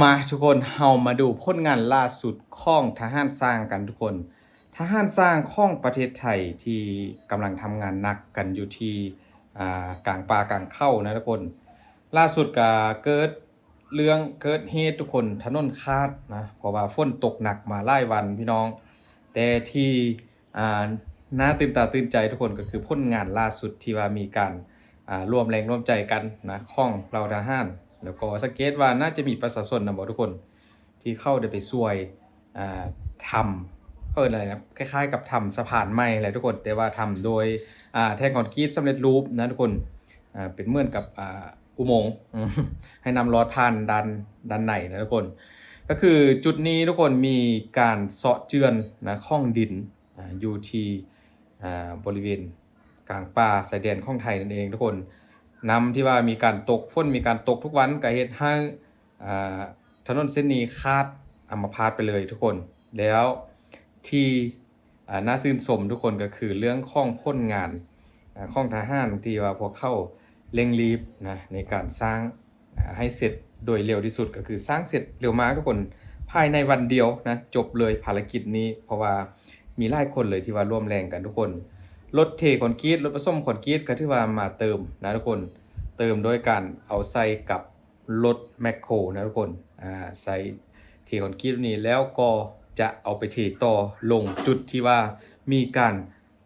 ມາທຸກຄົນ ເຮົາມາດູຜົນງານລ່າສຸດຂອງທະຫານຊ້າງກັນທຸກຄົນ. ທະຫານຊ້າງຂອງປະເທດໄທທີ່ກຳລັງທຳງານໜັກກັນຢູ່ທີ່ ອ່າ ກາງປ່າກາງເຂົານະທຸກຄົນ. ລ່າສຸດກະເກີດເລື່ອງເກີດເຫດທຸກຄົນ ຖະໜົນຂາດນະ ເພາະວ່າຝົນຕົກໜັກມາຫຼາຍວັນພີ່ນ້ອງ. ແຕ່ທີ່ ອ່າ ໜ້າຕື່ນຕາຕື່ນໃຈທຸກຄົນ ກໍຄືຜົນງານລ່າສຸດທີ່ວ່າມີການ ອ່າ ລວມແຮງລວມໃຈກັນນະ ຂອງເຫຼົ່າທະຫານ ແລ້ວກໍສັງເກດວ່າໜ້າຈະມີປະຊາຊົນນຳບໍ່ທຸກຄົນ ທີ່ເຂົາໄດ້ໄປຊ່ວຍ ອ່າ ທຳ ເອີ້ນອະໄລນະ ຄ້າຍໆກັບທຳສະພານໃໝ່ແຫຼະທຸກຄົນ ແຕ່ວ່າທຳໂດຍ ອ່າ ແທ່ງຄອນກຣີດສຳເລັດຮູບນະທຸກຄົນ ອ່າ ເປັນເໝືອນກັບ ອ່າ ອຸໂມງ ໃຫ້ນ້ຳລອດຜ່ານດ້ານ ດ້ານໃນນະທຸກຄົນ. ກໍຄືຈຸດນີ້ທຸກຄົນ ມີການເຊາະເຈື່ອນນະ ຂອງດິນ ອ່າ ຢູ່ທີ່ ອ່າ ບໍລິເວນກາງປ່າຊາຍແດນຂອງໄທນັ້ນເອງທຸກຄົນ. ນ້ຳທີ່ວ່າມີການຕົກ ຝົນມີການຕົກທຸກວັນ ກໍເຮັດໃຫ້ ອ່າ ຖະໜົນເສັ້ນນີ້ຂາດອຳມະພາດໄປເລີຍທຸກຄົນ. ແລ້ວທີ່ ອ່າ ໜ້າຊື່ນຊົມທຸກຄົນ ກໍຄືເລື່ອງຂອງຜົນງານ ອ່າ ຂອງທະຫານທີ່ວ່າພວກເຂົາເລັ່ງລີບນະ ໃນການສ້າງ ອ່າ ໃຫ້ເສັດໂດຍເລັວທີ່ສຸດ ກໍຄືສ້າງເສັດເລັວມາກທຸກຄົນ ພາຍໃນວັນດຽວນະ ຈົບເລີຍພາລະກິດນີ້ ເພາະວ່າມີຫຼາຍຄົນເລີຍທີ່ວ່າລວມແຮງກັນທຸກຄົນ. ລົດເທຄອນກຣີດ ລົດປະສົມຄອນກຣີດ ກໍຖືວ່າມາເຕີມນະທຸກຄົນ ເຕີມໂດຍການເອົາໃສ່ກັບລົດແມັກໂຄນະທຸກຄົນ ອ່າ ໃສ່ເທຄອນກຣີດນີ້ ແລ້ວກໍຈະເອົາໄປເທຕໍ່ລົງຈຸດທີ່ວ່າມີການ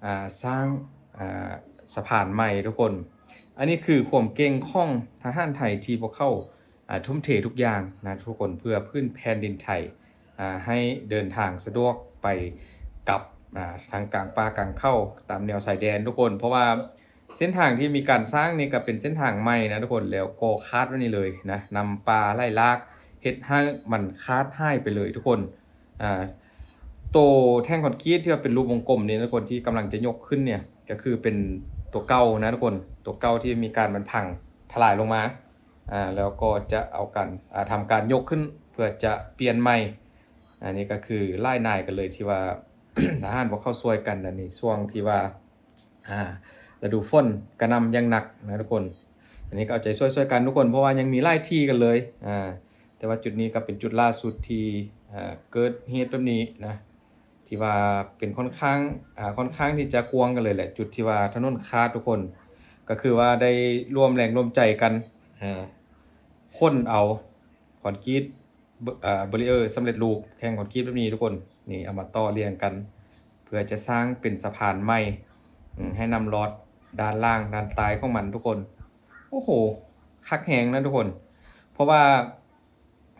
ອ່າ ສ້າງ ອ່າ ສະພານໃໝ່ທຸກຄົນ. ອັນນີ້ຄືຄວາມເກັ່ງຂອງທະຫານໄທທີ່ພວກເຂົາ ອ່າ ທຸ່ມເທທຸກຢ່າງນະທຸກຄົນ ເພື່ອພື້ນແຜ່ນດິນໄທ ອ່າ ໃຫ້ເດີນທາງສະດວກໄປກັບ ອ່າ ທາງກາງປ່າກາງເຂົາຕາມແນວຊາຍແດນທຸກຄົນ. ເພາະວ່າເສັ້ນທາງທີ່ມີການສ້າງນີ້ກໍເປັນເສັ້ນທາງໃໝ່ນະທຸກຄົນ ແລ້ວກໍຂາດແບບນີ້ເລີຍນະ ນ້ຳປ່າໄຫຼຫຼາກ ເຮັດໃຫ້ມັນຂາດຫາຍໄປເລີຍທຸກຄົນ. ອ່າ ໂຕແທ່ງຄອນກຣີດທີ່ວ່າເປັນຮູບວົງກົມນີ້ນະທຸກຄົນ ທີ່ກຳລັງຈະຍົກຂຶ້ນເນ່ຍ ກໍຄືເປັນຕົວເກົ່ານະທຸກຄົນ ຕົວເກົ່າທີ່ມີການມັນພັງທະລາຍລົງມາ ອ່າ ແລ້ວກໍຈະເອົາການ ອ່າ ທຳການຍົກຂຶ້ນເພື່ອຈະປ່ຽນໃໝ່. ອັນນີ້ກໍຄືຫຼາຍນາຍກັນເລີຍທີ່ວ່າ ທະຫານພວກເຂົາຊ່ວຍກັນ ອັນນີ້ຊ່ວງທີ່ວ່າ ອ່າ ລະດູຝົນກະໜ່ຳຢ່າງໜັກນະທຸກຄົນ. ອັນນີ້ກໍເອົາໃຈຊ່ວຍໆກັນທຸກຄົນ ເພາະວ່າຍັງມີຫຼາຍທີ່ກັນເລີຍ ອ່າ ແຕ່ວ່າຈຸດນີ້ກໍເປັນຈຸດລ່າສຸດທີ່ ເອີ ເກີດເຫດແບບນີ້ນະ ທີ່ວ່າເປັນຂ້ອນຂ້າງ ອ່າ ຂ້ອນຂ້າງທີ່ຈະກວ້າງກັນເລີຍແຫຼະ ຈຸດທີ່ວ່າຖະໜົນຂາດທຸກຄົນ ກໍຄືວ່າໄດ້ລວມແຮງລວມໃຈກັນ ເອີ ຂົນເອົາຄອນກຣີດ ເອີ ບາຣີເອີສຳເລັດຮູບ ແທ່ງຄອນກຣີດແບບນີ້ທຸກຄົນ ນີ້ເອົາມາຕໍ່ລຽງກັນ ເພື່ອຈະສ້າງເປັນສະພານໃໝ່ ອາ ໃຫ້ນ້ຳລອດດ້ານລ່າງ ດ້ານໃຕ້ຂອງມັນທຸກຄົນ. ໂອ້ໂຫ ຄັກແຮງນະທຸກຄົນ ເພາະວ່າ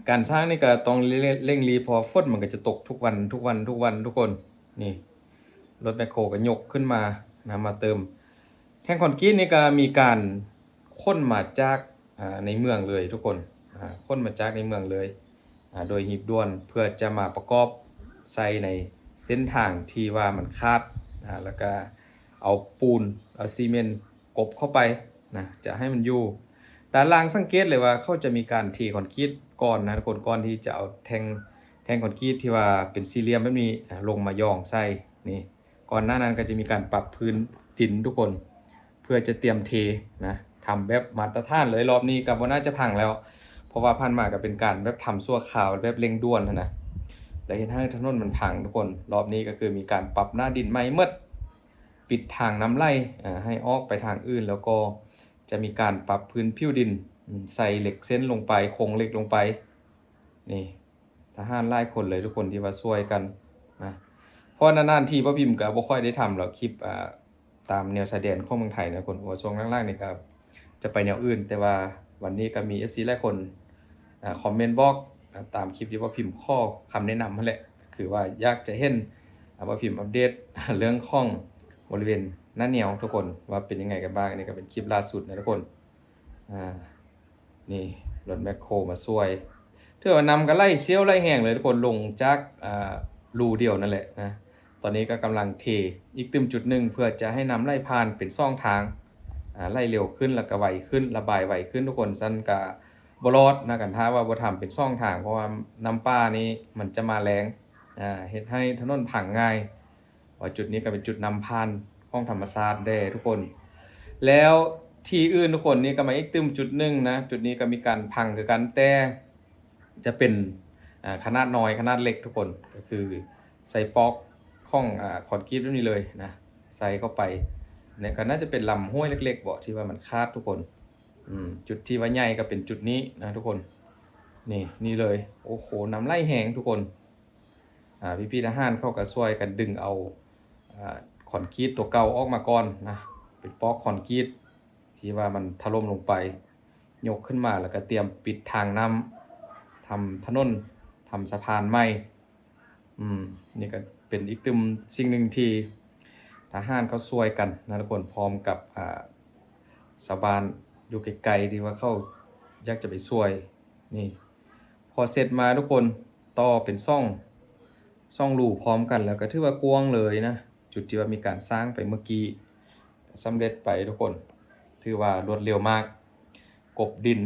ການສ້າງນີ້ກໍຕ້ອງເລັ່ງ ເລັ່ງ ເລັ່ງລີບ ເພາະວ່າຝົນມັນກໍຈະຕົກທຸກວັນ ທຸກວັນ ທຸກວັນທຸກຄົນ. ນີ້ ລົດແມັກໂຄກໍຍົກຂຶ້ນມານະ ມາເຕີມ ແທ່ງຄອນກຣີດນີ້ກໍມີການຂົນມາຈາກ ອ່າ ໃນເມືອງເລີຍທຸກຄົນ ອ່າ ຂົນມາຈາກໃນເມືອງເລີຍ ອ່າ ໂດຍຮີບດ່ວນ ເພື່ອຈະມາປະກອບໃສ່ໃນເສັ້ນທາງທີ່ວ່າມັນຂາດ ອ່າ ແລ້ວກະເອົາປູນ ເອົາຊີເມັນກົບເຂົ້າໄປນະ ຈະໃຫ້ມັນຢູ່. ດ້ານລ່າງສັງເກດເລີຍວ່າເຂົາຈະມີການເທຄອນກຣີດກ່ອນນະທຸກຄົນ ກ່ອນທີ່ຈະເອົາແທ່ງ ແທ່ງຄອນກຣີດທີ່ວ່າເປັນສີ່ຫຼ່ຽມແບບນີ້ ອ່າ ລົງມາຢອງໃສ່ ນີ້ ກ່ອນໜ້ານັ້ນກໍຈະມີການປັບພື້ນດິນທຸກຄົນ ເພື່ອຈະຕຽມເທນະ ທຳແບບມາດຕະຖານເລີຍ. ລອບນີ້ກໍບໍ່ໜ້າຈະພັງແລ້ວ ເພາະວ່າຜ່ານມາກໍເປັນການແບບທຳຊົ່ວຄາວ ແບບເລັ່ງດ່ວນຫັ້ນນະ ແລ້ວເຮັດໃຫ້ຖະໜົນມັນພັງທຸກຄົນ. ລອບນີ້ກໍຄືມີການປັບໜ້າດິນໃໝ່ໝົດ ປິດທາງນ້ຳໄຫຼ ເອີ ໃຫ້ອອກໄປທາງອື່ນ ແລ້ວກໍຈະມີການປັບພື້ນຜິວດິນ ອາ ໃສ່ເຫຼັກເສັ້ນລົງໄປ ໂຄງເຫຼັກລົງໄປ ນີ້ ທະຫານຫຼາຍຄົນເລີຍທຸກຄົນທີ່ວ່າຊ່ວຍກັນນະ ເພາະວ່ານານໆທີບ່າວພິມກໍບໍ່ຄ່ອຍໄດ້ທຳດອກຄລິບ ອ່າ ຕາມແນວຊາຍແດນຂອງເມືອງໄທນະທຸກຄົນ ເພາະວ່າຊ່ວງຫຼັງໆນີ້ກໍຈະໄປແນວອື່ນ. ແຕ່ວ່າວັນນີ້ກໍມີເອັຟຊີຫຼາຍຄົນ ອ່າ ຄອມເມັນບອກ ອ່າ ຕາມຄລິບທີ່ບ່າວພິມຂໍຄຳແນະນຳຫັ້ນແຫຼະ ຄືວ່າຢາກຈະເຫັນ ອ່າ ບ່າວພິມອັບເດດເລື່ອງຂອງບໍລິເວນນາແນວທຸກຄົນ ວ່າເປັນຍັງໄງກັນບ້າງ. ອັນນີ້ກໍເປັນຄລິບລ່າສຸດນະທຸກຄົນ ອ່າ ນີ້ລົດແມັກໂຄມາຊ່ວຍ ຖືວ່ານ້ຳກໍໄຫຼຊຽວໄຫຼແຮງເລີຍທຸກຄົນ ລົງຈາກ ອ່າ ຮູດຽວນັ້ນແຫຼະນະ. ຕອນນີ້ກໍກຳລັງເທອີກຕື່ມຈຸດໜຶ່ງ ເພື່ອຈະໃຫ້ນ້ຳໄຫຼຜ່ານເປັນສອງທາງ ອ່າ ໄຫຼເລັວຂຶ້ນ ແລ້ວກໍໄວຂຶ້ນ ລະບາຍໄວຂຶ້ນທຸກຄົນ. ຊັ້ນກໍບໍ່ລອດນະ ຄັນຖ້າວ່າບໍ່ທຳເປັນສອງທາງ ເພາະວ່ານ້ຳປ່ານີ້ມັນຈະມາແຮງ ອ່າ ເຮັດໃຫ້ຖະໜົນພັງງ່າຍ. ວ່າຈຸດນີ້ກໍເປັນຈຸດນ້ຳຜ່ານຂອງທຳມະຊາດແດ່ທຸກຄົນ. ແລ້ວທີ່ອື່ນທຸກຄົນ ນີ້ກໍມາອີກຕື່ມຈຸດໜຶ່ງນະ ຈຸດນີ້ກໍມີການພັງຄືກັນ ແຕ່ ຈະເປັນ ອາ ຂະໜາດນ້ອຍ ຂະໜາດເລັກທຸກຄົນ ກໍຄືໃສ່ປອກຂອງ ອາ ຄອນກຣີດແບບນີ້ເລີຍນະ ໃສ່ເຂົ້າໄປ. ແລະກໍໜ້າຈະເປັນລຳຫ້ວຍເລັກໆເບາະ ທີ່ວ່າມັນຂາດທຸກຄົນ. ອືມ ຈຸດທີ່ວ່າໃຫຍ່ກໍເປັນຈຸດນີ້ນະທຸກຄົນ. ນີ້ ນີ້ເລີຍ. ໂອ້ໂຫ ນ້ຳໄຫຼແຮງທຸກຄົນ. ອາ ພີ່ໆທະຫານເຂົາກໍຊ່ວຍກັນດຶງເອົາ ອາ ຄອນກຣີດຕົວເກົ່າອອກມາກ່ອນນະ ເປັນປອກຄອນກຣີດທີ່ວ່າມັນຖະຫຼົ່ມລົງໄປ ຍົກຂຶ້ນມາ ແລ້ວກໍຕຽມປິດທາງນ້ຳ ທຳຖະໜົນ ທຳສະພານໃໝ່. ອືມ ນີ້ກໍເປັນອີກຕື່ມສິ່ງໜຶ່ງທີ່ທະຫານເຂົາຊ່ວຍກັນນະທຸກຄົນ ພ້ອມກັບ ອາ ຊາວບ້ານຢູ່ໃກ້ໆ ທີ່ວ່າເຂົາຢາກຈະໄປຊ່ວຍ. ນີ້ ພໍເສັດມາທຸກຄົນ ຕໍ່ເປັນຊ່ອງ ຊ່ອງຮູພ້ອມກັນ ແລ້ວກໍຖືວ່າກວ້າງເລີຍນະ. ຈຸດທີ່ວ່າມີການສ້າງໄປເມື່ອກີ້ ສຳເລັດໄປທຸກຄົນ ຖືວ່າລວດເລັວມາກ. ກົບດິນ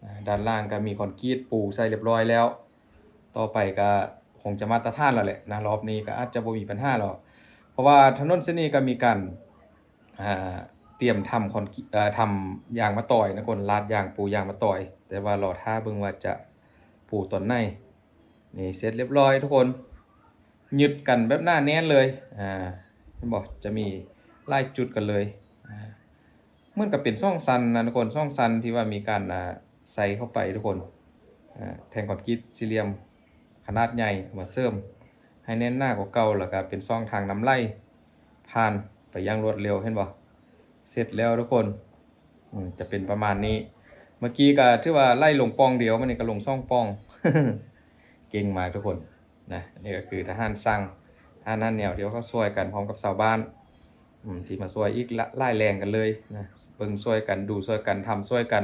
ອາ ດ້ານລ່າງກໍມີຄອນກຣີດປູໃສ່ລຽບຮ້ອຍແລ້ວ. ຕໍ່ໄປກໍຄົງຈະມາດຕະຖານແລ້ວແຫຼະນະ ຮອບນີ້ກໍອາດຈະບໍ່ມີບັນຫາແລ້ວ ເພາະວ່າຖະໜົນເສັ້ນນີ້ກໍມີການ ອາ ຕຽມທຳຄອນກຣີດ ເອີ ທຳຢາງມະຕອຍນະທຸກຄົນ ລາດຢາງ ປູຢາງມະຕອຍ ແຕ່ວ່າລໍຖ້າເບິ່ງວ່າຈະປູຕອນໃດ. ນີ້ເສັດລຽບຮ້ອຍທຸກຄົນ ຍຶດກັນແບບໜາແໜ້ນເລີຍ. ອາ ເຫັນບໍ່ ຈະມີຫຼາຍຈຸດກັນເລີຍ. ອາ ເໝືອນກັບເປັນຊ່ອງຊັ້ນນະທຸກຄົນ ຊ່ອງຊັ້ນທີ່ວ່າມີການ ອາ ໃສ່ເຂົ້າໄປທຸກຄົນ. ອາ ແທ່ງຄອນກຣີດສີ່ຫຼ່ຽມຂະໜາດໃຫຍ່ເອົາມາເສີມໃຫ້ແໜ້ນໜາກວ່າເກົ່າ ແລ້ວກໍເປັນຊ່ອງທາງນ້ຳໄຫຼຜ່ານໄປຢ່າງລວດເລັວ ເຫັນບໍ່? ເສັດແລ້ວທຸກຄົນ. ອືມ ຈະເປັນປະມານນີ້. ເມື່ອກີ້ກໍຖືວ່າໄຫຼລົງປ່ອງດຽວ ມື້ນີ້ກໍລົງສອງປ່ອງ ເກັ່ງມາກທຸກຄົນນະ. ນີ້ກໍຄືທະຫານຊ່າງ ທະຫານໜ້າແນວ ທີ່ວ່າເຂົາຊ່ວຍກັນພ້ອມກັບຊາວບ້ານ ອືມ ທີ່ມາຊ່ວຍອີກຫຼາ ຫຼາຍແຮງກັນເລີຍນະ ເບິ່ງຊ່ວຍກັນ ດູຊ່ວຍກັນ ທຳຊ່ວຍກັນ.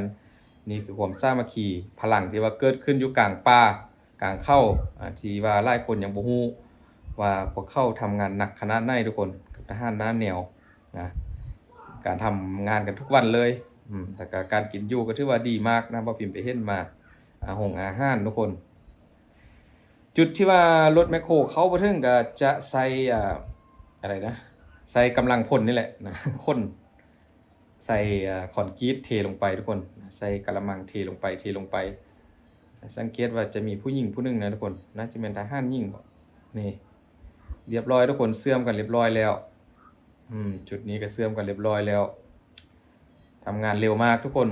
ນີ້ຄືຄວາມສາມັກຄີ ພະລັງທີ່ວ່າເກີດຂຶ້ນຢູ່ກາງປ່າ ກາງເຂົາ ອາ ທີ່ວ່າຫຼາຍຄົນຍັງບໍ່ຮູ້ວ່າພວກເຂົາທຳງານໜັກຂະໜາດໃດທຸກຄົນ ກັບທະຫານໜ້າແນວນະ. ການທຳງານກັນທຸກວັນເລີຍ ອືມ ແລ້ວກໍການກິນຢູ່ກໍຖືວ່າດີມາກນະ ບ່າວພິມໄປເຫັນມາ ອາ ໂຮງອາຫານທຸກຄົນ. ຈຸດທີ່ວ່າລົດແມັກໂຄເຂົ້າບໍ່ເຖິງກໍຈະໃສ່ ອາ ອາ ໃສ່ກຳລັງພົນນີ້ແຫຼະນະ ຂົນ ໃສ່ ອາ ຄອນກຣີດເທລົງໄປທຸກຄົນ ໃສ່ກະລະມັງເທລົງໄປ ເທລົງໄປ. ສັງເກດວ່າຈະມີຜູ້ຍິງຜູ້ໜຶ່ງນະທຸກຄົນ ໜ້າຈະແມ່ນທະຫານຍິງບໍ ນີ້ ລຽບຮ້ອຍທຸກຄົນ ເຊື່ອມກັນລຽບຮ້ອຍແລ້ວ. ອືມ ຈຸດນີ້ກໍເຊື່ອມກັນລຽບຮ້ອຍແລ້ວ. ທຳງານເລັວມາກທຸກຄົນ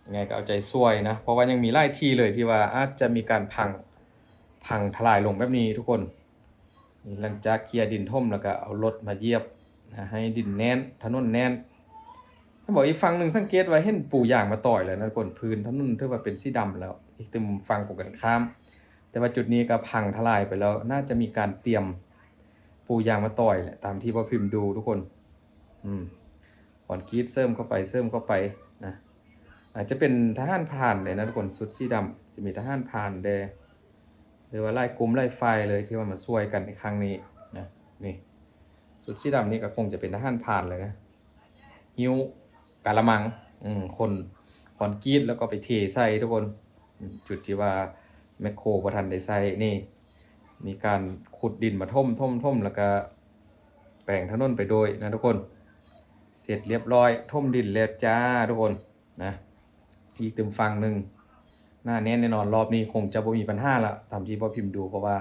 ຍັງໄງກໍເອົາໃຈຊ່ວຍນະ ເພາະວ່າຍັງມີຫຼາຍທີ່ເລີຍທີ່ວ່າອາດຈະມີການພັງ ພັງທະລາຍລົງແບບນີ້ທຸກຄົນ. ນີ້ຫຼັງຈາກເກຍດິນຖົມ ແລ້ວກໍເອົາລົດມາຢຽບນະ ໃຫ້ດິນແໜ້ນ ຖະໜົນແໜ້ນ. ເຫັນບໍ່ ອີກຝັ່ງໜຶ່ງສັງເກດວ່າເຫັນປູຢາງມາຕອຍແລ້ວນະທຸກຄົນ ພື້ນຖະໜົນຖືວ່າເປັນສີດຳແລ້ວ. ອີກຕື່ມຝັ່ງກົງກັນຂ້າມ ແຕ່ວ່າຈຸດນີ້ກໍພັງທະລາຍໄປແລ້ວ ໜ້າຈະມີການຕຽມປູຢາງມາຕອຍແຫຼະ ຕາມທີ່ບ່າວພິມດູທຸກຄົນ. ອືມ ຄອນກຣີດເສີມເຂົ້າໄປ ເສີມເຂົ້າໄປນະ. ອາດຈະເປັນທະຫານພຣານເດ້ນະທຸກຄົນ ຊຸດສີດຳ ຈະມີທະຫານພຣານເດ້ ຫຼືວ່າຫຼາຍກຸ່ມຫຼາຍຝ່າຍເລີຍທີ່ວ່າມາຊ່ວຍກັນໃນຄັ້ງນີ້ນະ. ນີ້ ຊຸດສີດຳນີ້ກໍຄົງຈະເປັນທະຫານພຣານເລີຍນະ ຫິ້ວກະລະມັງ ອືມ ຂົນຄອນກຣີດ ແລ້ວກໍໄປເທໃສ່ທຸກຄົນ. ອືມ ຈຸດທີ່ວ່າແມັກໂຄບໍ່ທັນໄດ້ໃສ່ນີ້ ມີການຂຸດດິນມາຖົມໆໆ ແລ້ວກໍແປງຖະໜົນໄປໂດຍນະທຸກຄົນ. ເສັດລຽບຮ້ອຍ ຖົມດິນແລ້ວຈ້າທຸກຄົນນະ. ອີກຕື່ມຝັ່ງໜຶ່ງ ໜ້າແໜ້ນແນ່ນອນ ຮອບນີ້ຄົງຈະບໍ່ມີບັນຫາລະ ຕາມທີ່ບ່າວພິມດູ ເພາະວ່າ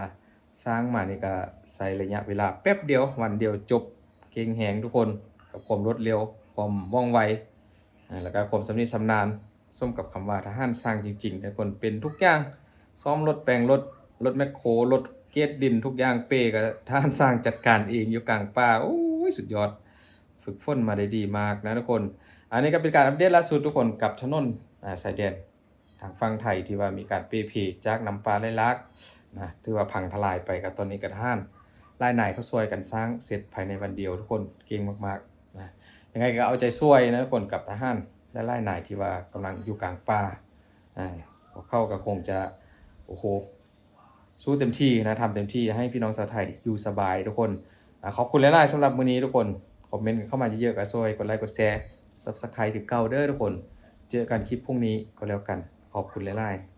ສ້າງມານີ້ກໍໃຊ້ໄລຍະເວລາແປັບດຽວ ວັນດຽວຈົບ ເກັ່ງແຮງທຸກຄົນ ກັບຄວາມລວດເລັວ ຄວາມວ່ອງໄວ ອາ ແລ້ວກໍຄວາມຊຳນິຊຳນານ ສົມກັບຄຳວ່າທະຫານຊ່າງຈິງໆ ທຸກຄົນ ເປັນທຸກຢ່າງ ສ້ອມລົດ ແປງລົດ ລົດແມັກໂຄ ລົດເກດດິນ ທຸກຢ່າງ ເປ້ກໍທະຫານຊ່າງຈັດການເອງຢູ່ກາງປ່າ. ໂອ້ຍ ສຸດຍອດ ຝຶກຝົນມາໄດ້ດີມາກນະທຸກຄົນ. ອັນນີ້ກໍເປັນການອັບເດດລ່າສຸດທຸກຄົນ ກັບຖະໜົນ ອາ ຊາຍແດນທາງຝັ່ງໄທ ທີ່ວ່າມີການເປ່ເພຈາກນ້ຳປ່າໄຫຼຫຼາກນະ ຖືວ່າພັງທະລາຍໄປ. ກໍຕອນນີ້ກໍທະຫານຫຼາຍນາຍເຂົາຊ່ວຍກັນສ້າງເສັດພາຍໃນວັນດຽວທຸກຄົນ ເກັ່ງມາກໆນະ. ຍັງໄງກໍເອົາໃຈຊ່ວຍນະທຸກຄົນ ກັບທະຫານຫຼາຍໆນາຍທີ່ວ່າກຳລັງຢູ່ກາງປ່າ. ອາ ພວກເຂົາກໍຄົງຈະ ໂອ້ໂຫ ສູ້ເຕັມທີ່ນະ ທຳເຕັມທີ່ໃຫ້ພີ່ນ້ອງຊາວໄທຢູ່ສະບາຍທຸກຄົນ. ອາ ຂອບຄຸນຫຼາຍໆສຳລັບມື້ນີ້ທຸກຄົນ ຄອມເມັນກັນເຂົ້າມາເຍີະໆ ກໍຊ່ວຍກົດໄລກົດແຊ Subscribe ຄືເກົ່າເດີທຸກຄົນ. ເຈີກັນຄລິບພຸ່ງນີ້ກໍແລ້ວກັນ ຂອບຄຸນຫຼາຍໆ.